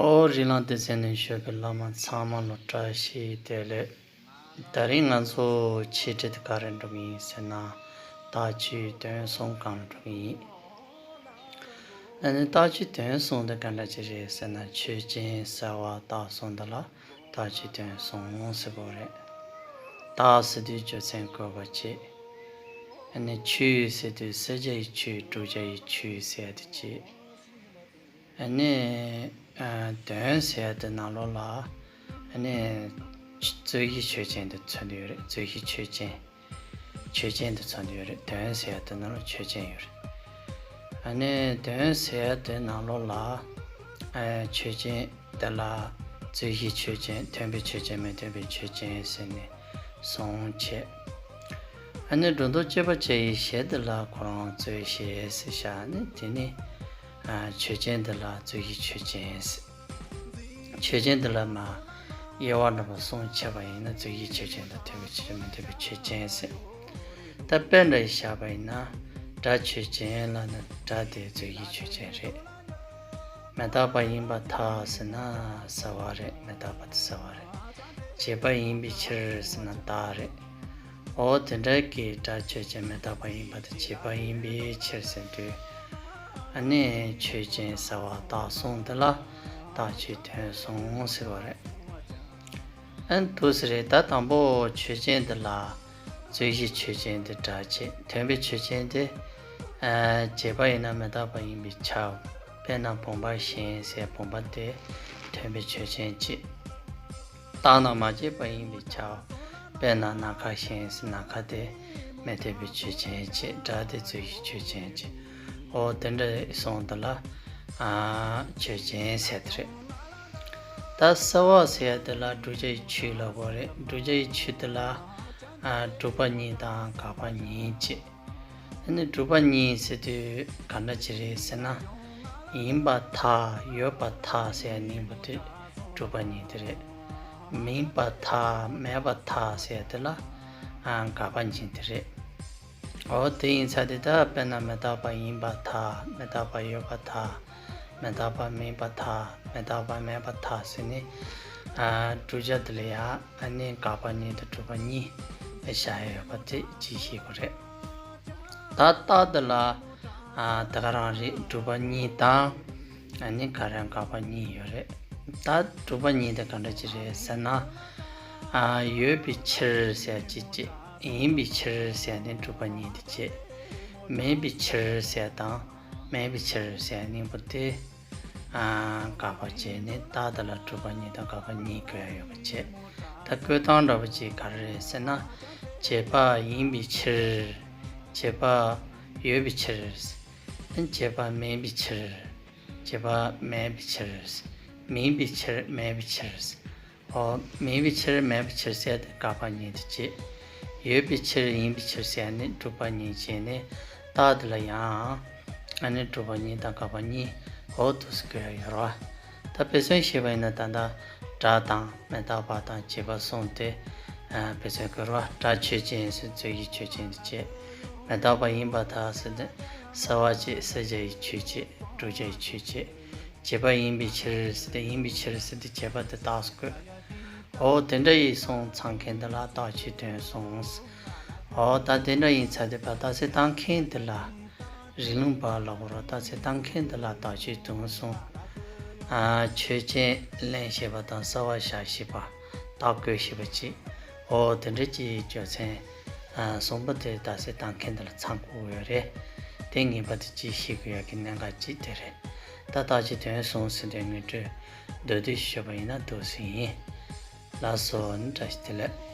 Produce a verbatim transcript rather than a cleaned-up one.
ཨོ་རི་ལང་དེ་ཚན་ནས་ཞུགས་པའི་བླ་མ་ཚང་མ་ལ་བཀྲ་ཤིས་བདེ་ལེགས། ད་རིང་ང་ཚོ་འཆད་ཁྲིད་ག་རེ་འགྲོ་གི་ཡིན་ཟེར་ན། རྟགས་ཆོས་དོན་གསུམ་སྒང་ལ་འགྲོ་གི་ཡིན། ཨ་ནི་རྟགས་ཆོས་དོན་གསུམ་དེ་ག་འདྲ་ཅིག་རེད་ཟེར་ན། ཆོས་ཅན། གསལ་བ། རྟགས་གསུམ་དེ་ལ་རྟགས་ཆོས་དོན་གསུམ་ཟེར་གོ་རེད། རྟགས་ཟེར་དུས་རྒྱུ་མཚན་བཀོད་པ་བྱེད། ཨ་ནི་ཆོས་ཟེར་དུས་བསྲེ་བྱ་ཡི་ཆོས། བསྒྲུབ་བྱ་ཡི་ཆོས་ཟེར་དུ་བྱེད། ཨ་ནི་ཨ་དོན་ཟེར་ཡ་དེ་ནང་ལོགས་ལ་ཨ་ནི་རྩོད་གཞི་ཆོས་ཅན་དེ་མཚོན་གྱི་ཡོད་རེད། རྩོད་གཞི་ཆོས་ཅན། ཆོས་ཅན་དེ་མཚོན་གྱི་ཡོད་རེད། དོན་ཟེར་ཡ་དེ་ནང་ལོགས་ཆོས་ཅན་ཡོད་རེད། ཨ་ནི་དོན་ཟེར་ཡ་དེ་ནང་ལོགས་ལ་ཨ་ཆོས་ཅན་དེ་ལ་རྩོད་གཞི་ཆོས་ཅན། མཐུན་དཔེ་ཆོས་ཅན། མི་མཐུན་དཔེ་ཆོས་ཅན་ཟེར་ནས་གསུམ་བྱས། ཨ་ནི་སྒྲོ་འདོགས་གཅོད་པ་བྱས་པའི་གཞི་དེ་ལ་ཁོ་རང་རྩོད་གཞི་ཟེར་བཞག་ནས། དེ་ནི་ཨ་ཆོས་ཅན་དེ་ལ་རྩོད་གཞི་ཆོས་ཅན་ཟེར། ཆོས་ཅན་དེ་ལ་མ་དབྱེ་བ་འདྲ་པོ་གསུམ་ཕྱེ་བ་ཡིན་ན། རྩོད་གཞི་ཆོས་ཅན་དང་མཐུན་དཔེ་ཆོས་ཅན། མི་མཐུན་དཔེ་ཆོས་ཅན་ཟེར། ད་དཔེ་འདྲ་ཞིག་བཞག་པ་ཡིན་ན། སྒྲ་ཆོས་ཅན་ལབ་ན་སྒྲ་དེ་རྩོད་གཞི་ཆོས་ཅན་རེད། མི་རྟག་པ་ཡིན་པར་ཐལ་ཟེར་ན་གསལ་བ་རེད། མི་རྟག་པ་དེ་གསལ་བ་རེད། བྱས་པ་ཡིན་པའི་ཕྱིར་ཟེར་ན་རྟགས་རེད། འོ་དེ་འདྲ་གི་སྒྲ་ཆོས་ཅན། མི་རྟག་པ་ཡིན་པ་དང་བྱས་པ་ཡིན་པའི་ཕྱིར་ཟེར་དུས། ཨ་ནི་ཆོས་ཅན། གསལ་བ། རྟགས་གསུམ་དེ་ལ་རྟགས་ཆོས་དོན་གསུམ་ཟེར་བ་རེད། ཨ་ནི་འདུག་སེ་རེད། ད་དང་པོ་ཆོས་ཅན་དེ་ལ་རྩོད་གཞི་ཆོས་ཅན་དེ་སྒྲ་བྱས། མཐུན་དཔེ་ཆོས་ཅན་དེ་ཨ་བྱས་པ་ཡིན་ན་མི་རྟག་པ་ཡིན་པས་ཁྱབ། དཔེར་ན་བུམ་པ་བཞིན་ཟེར། བུམ་པ་དེ་མཐུན་དཔེ་ཆོས་ཅན་བྱས། རྟག་ན་མ་བྱས་པ་ཡིན་པས་ཁྱབ། དཔེར་ན་ནམ་མཁའ་བཞིན་ཟེར། ནམ་མཁའ་དེ་མི་མཐུན་དཔེ་ཆོས་ཅན་བྱས། སྒྲ་དེ་རྩོད་གཞི་ཆོས་ཅན་བྱས། འོ་དེ་འདྲ་གསུམ་དེ་ལ་ཨ་ཆོས་ཅན་ཟེར་དེ་རེད། ད་གསལ་བ་ཟེར་ཡ་དེ་ལ་བསྒྲུབ་བྱའི་ཆོས་ལབ་དགོས་རེད། བསྒྲུབ་བྱའི་ཆོས་དེ་ལ་ཨ་སྒྲུབ་པ་གཉིས་དང་དགག་པ་གཉིས་བྱས། ཨ་ནི་སྒྲུབ་པ་གཉིས་ཟེར་དུས་ག་འདྲ་ཅིག་རེད་ཟེར་ན། ཡིན་པར་ཐལ། ཡོད་པར་ཐལ་ཟེར་ཡ་གཉིས་པོ་དེ་སྒྲུབ་པ་གཉིས་དེ་རེད། མིན་པར་ཐལ། མེད་པར་ཐལ་ཟེར་ཡ་དེ་ལ་ཨ་དགག་པ་གཉིས་དེ་རེད། འོ་དེ་ཡིན་ཙང་དེ་ད་དཔེར་ན་མི་རྟག་པ་ཡིན་པར་ཐལ། མི་རྟག་པ་ཡོད་པར་ཐལ། མི་རྟག་པ་མིན་པར་ཐལ། མི་རྟག་པ་མེད་པར་ཐལ་ཟེར་ནས་ཨ་བསྒྲུབ་བྱ་དེ་ལ་ཡང་ཨ་ནི་དགག་པ་གཉིས་དང་སྒྲུབ་པ་གཉིས་བཞག་ཡོད་པ་དེ་ཅིག་ཤེས་དགོས་རེད། ད་རྟགས་དེ་ལ་ཨ་དེ་ག་རང་རེད། སྒྲུབ་པ་གཉིས་དང་ཨ་ནི་ག་རེ་དགག་པ་གཉིས་ཡོད་རེད། ད་སྒྲུབ་པ་གཉིས་དེ་ག་འདྲ་ཅིག་རེད་ཟེར་ན། ཨ་ཡོད་པའི་ཕྱིར་ཟེར་གཅིག་བྱས། ཡིན་པའི་ཕྱིར་ཟེར་ནས་སྒྲུབ་པ་གཉིས་དེ་བྱས། མེད་པའི་ཕྱིར་ཟེར་དང་མེད་པའི་ཕྱིར་ཟེར་གཉིས་པོ་དེ་ཨ་དགག་པ་བྱས་ནས། རྟགས་དེ་ལ་སྒྲུབ་པ་གཉིས་དང་དགག་པ་གཉིས་བཀོད་ཡ་ཡོད་པ་བྱས། ད་བཀོད་སྟངས་འདྲ་པོ་ཅིག་ག་རེ་རེད་ཟེར་ན། བྱས་པ་ཡིན་པའི་ཕྱིར། བྱས་པ་ཡོད་པའི་ཕྱིར། བྱས་པ་མེད་པའི་ཕྱིར། བྱས་པ་མེད་པའི་ཕྱིར། མིན་པའི་ཕྱིར། མེད་པའི་ཕྱིར། འོ་མིན་པའི་ཕྱིར། མེད་པའི་ཕྱིར་ཟེར་ཏེ་དགག་པ་གཉིས་དེ་བྱས། ཡོད་པའི་ཕྱིར། ཡིན་པའི་ཕྱིར་ཟེར་ནས་སྒྲུབ་པ་གཉིས་བྱས་ནས། རྟགས་དེ་ལ་ཡང་ཨ་ནི་སྒྲུབ་པ་གཉིས་དང་དགག་པ་གཉིས། འོ་འདུག་སེ་བཀོད་ཡ་ཡོད་རེད་བ། ད་དཔེ་མཚོན་བྱས་པ་ཡིན་ན། ད་ལྟ་སྒྲ་དང་མི་རྟག་པ་དང་བྱས་པ་གསུམ་དེ་ཨ་དཔེ་མཚོན་བཀོད་རེད་བ། སྒྲ་ཆོས་ཅན་ཟེར། རྩོད་གཞི་ཆོས་ཅན་དེ་བྱས། མི་རྟག་པ་ཡིན་པར་ཐལ་ཟེར་ཏེ། གསལ་བ་བྱས། བསྲེ་བྱ་ཡི་ཆོས་བྱས། བསྒྲུབ་བྱ་ཡི་ཆོས་བྱས། བྱས་པ་ཡིན་པའི་ཕྱིར་ཟེར་ཏེ། ཡིན་པའི་ཕྱིར་ཟེར་ཏེ་བྱས་པ་དེ་རྟགས་སུ་བཀོད། འོ་དེ་འདྲ་ཡིན་སོང་ཙང་མཁན་དེ་ལ་རྟགས་ཆོས་དོན་གསུམ། འོ་ད་དེ་འདྲ་ཡིན་ཙང་དེ་བར་རྟགས་གསལ་བཏང་མཁན་དེ་ལ། རིང་ལུགས་པ་ལབ་དགོས་རེད། རྟགས་གསལ་བཏང་མཁན་དེ་ལ་རྟགས་ཆོས་དོན་གསུམ། ཨ་ཆོས་ཅན་ལེན་ཤེས་པ་དང་གསལ་བ་བཞག་ཤེས་པ། རྟགས་བཀོད་ཤེས་པ་བྱས། འོ་དེ་འདྲ་ཅིག་རྒྱུ་མཚན་ཨ་གསུམ་པོ་དེ་རྟགས་གསལ་བཏང་མཁན་དེ་ལ་ཚང་དགོས་ཡོད་རེད། དེ་ངེས་པར་དུ་ཅིག་ཤེས་དགོས་ཡག་གི་གནད་འགག་ཅིག་དེ་རེད། ད་རྟགས་ཆོས་དོན་གསུམ་ཟེར་དུས་ངེས་འགྲོས་མདོར་བསྡུས་ཤོད་པ་ཡིན་ན་འདུག་སེ་ཡིན། ལགས་སོ། བཀྲ་ཤིས་བདེ་ལེགས།